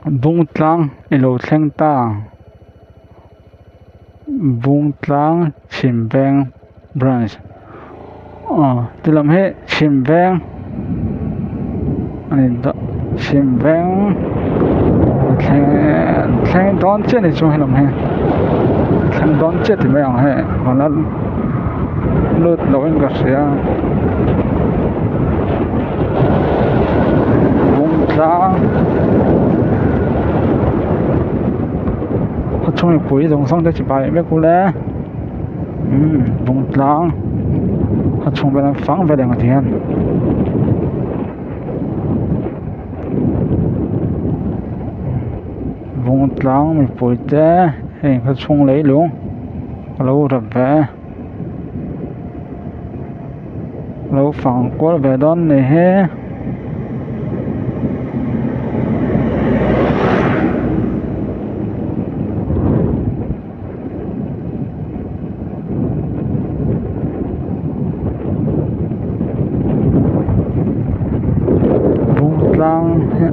Bung tlang i lo thleng ta bung tlang chhim veng branch aw ti lam hi chhim veng a ni dawn chhim veng thleng dawn chiah a ni chu helam hi thleng dawn chiah ti mai ang hei lut lo in ka hria bung tlang khaw chhung mipui zawng zawng te chibai vek ule umm bung tlang khaw chhung vel an fang vel ang ti hian. Bung tlang mipui te heng khaw chhung leilung a lo rap ve. Lo fang kual ve dawn ni hi. Bung tlang hi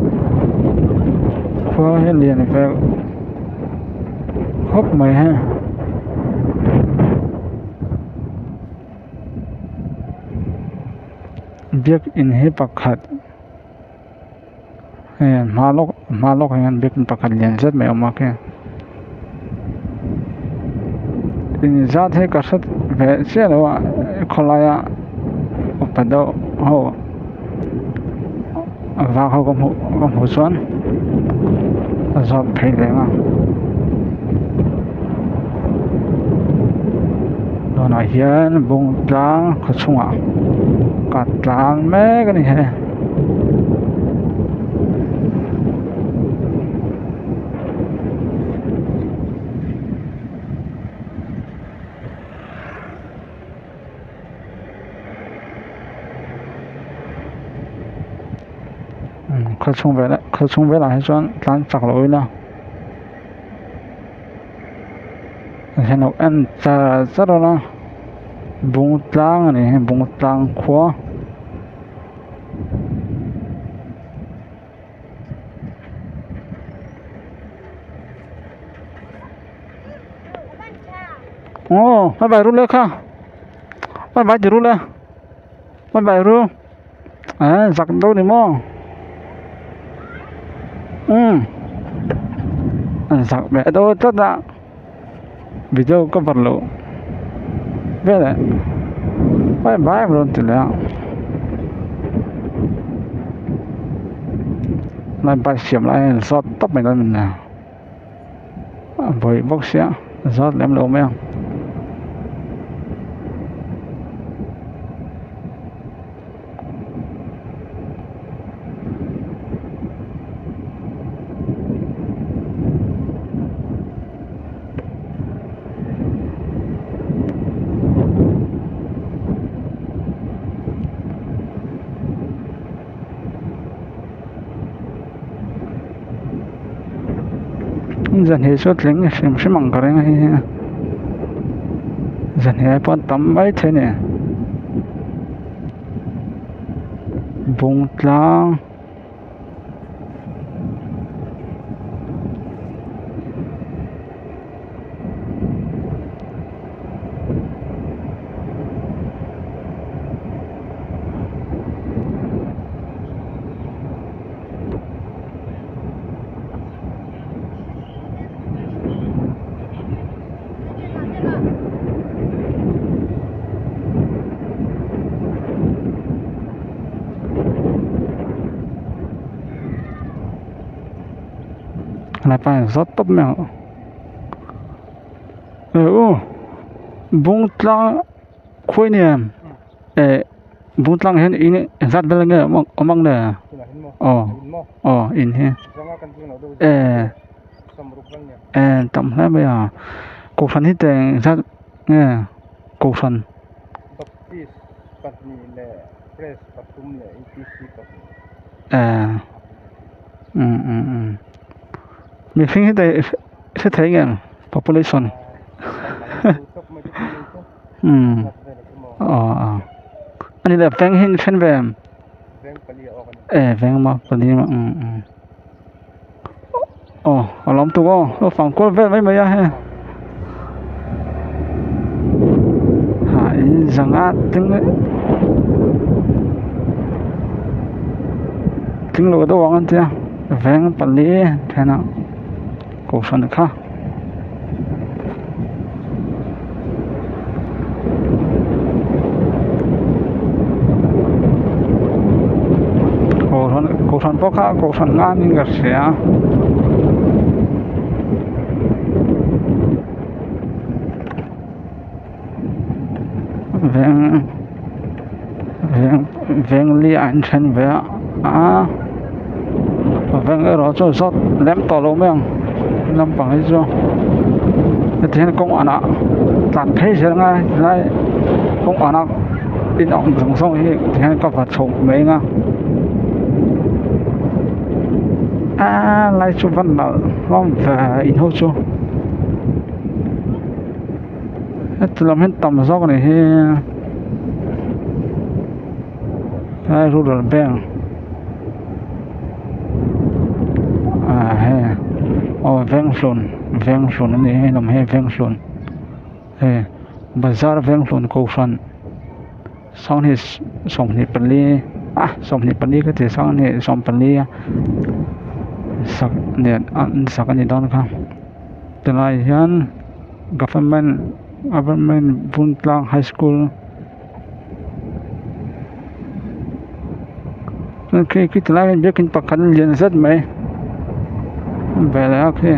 khua hi lian ve khawp mai he. Biakin hi pakhat hei an hma lawk hma lawk ah hian biakin pakhat lian zet mai a awm a khi inzat hi ka hre ve chiah lo a khawlaia upa deuh ho a vak ho ka hmuh ka hmuh chuan a zawt phei leh ang tunah hian bung tlang khaw chhungah ka tlan mek a ni he. Khaw chhung velah khaw chhung velah hi chuan tlan chak loh ila hian lo en char char a bung tlang a ni hi bung tlang khua. Aw vai vai ru le kha vai vai ti ru le vai vai ru eh zak deuh ni maw umm zak ve deuh tlat a video cover loh veleh vai vai rawn ti leh a lai bike siam lai a inzawt tawp mai dawn a ni. A bawih bawk sia zat lem lo mai ang. Zan hi chu tling hrim hrim ang ka ring a hei hi zan hi ai pawh an tam mai thei a ni bung tlang. Lai pa in zawt tawp mai ang eh u bung tlang khawi nia eh bung tlang hian in engzat vel nge awm ang le aw aw in hi eh eh tam hle mai a kohhran hi teh engzat nge kohhran. Eh um um um mihring hi teh hre thei nge population um aw aw ani leh veng hi an then ve em eh veng maw pali maw um um. lawm tuk aw lo fang kual vel mai mai a hei ha in zanga tling tling lo deuh ang an tia veng pali thenah kohhran kha. Kohhran kohhran pawh kha kohhran nganin ka hria veng veng veng li ah an then ve a a veng erawh chu zawt lem tawh lo mai ang lampang hi chu heti hian kawng anah tlan phei zel ang a helai kawng anah in awm zawng zawng hi ti hian ka va chho mai ang a aaa lai chu va nalh hlawm ve in ho chu. Heti lam hian tam zawk a nih hi helai rural bank ah hei aw venghlun venghlun a ni hei lam hi venghlun hei bazar venghlun kohhran sanghnih 24 ah 24 ka ti sanghnih 14 sak nen an sak a nih dawn kha. Tilai hian government government Buntlang high school chuan khi khi tilai ah hian biakin pakhat lian zet mai a awm ve leh a khi.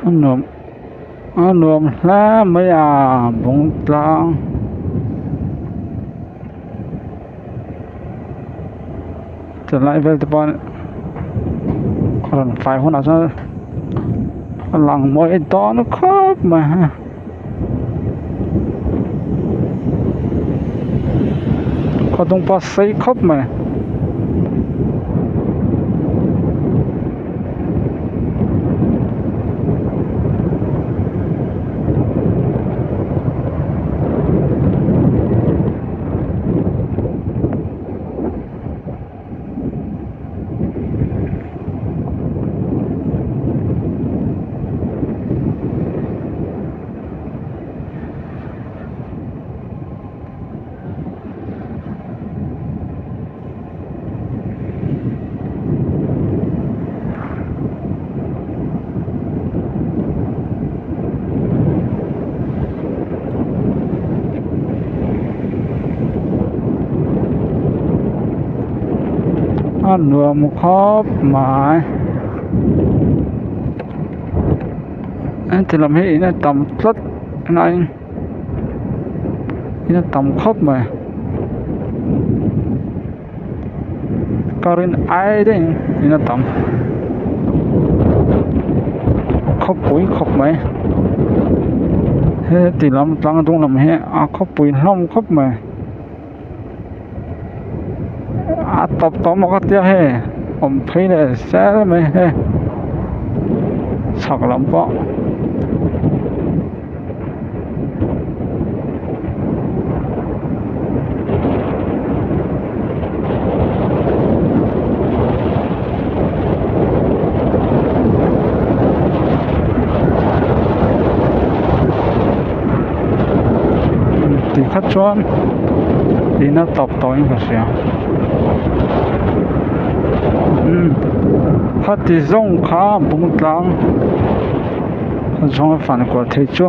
A nuam a nuam hle mai a bawngtlang chulai vel te pawh rawn fai hunah chuan a lang mawi dawn khawp mai a. Khaw dung pawh a sei khawp mai. A nuam khawp mai heti lam hi in a tam tlat nai in a tam khawp mai ka rin ai daih in a tam khawpui khawp mai heti lam tlang dung lam hi a khawpui hlawm khawp mai a tawp tawh maw ka tia hei awm phei leh zel mai hei chhak lam pawh. Ti kha chuan in a tawp tawh in ka hria umm khati zawng kha bung tlang zawnga fan kual thei chu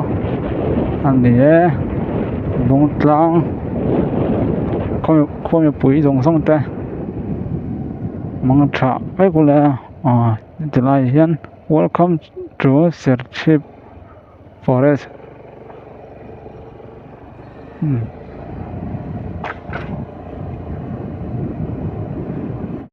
a ni e bung tlang khaw mipui zawng zawng te mang tha vek ula aw tilai hian welcome to serchhip. Forest.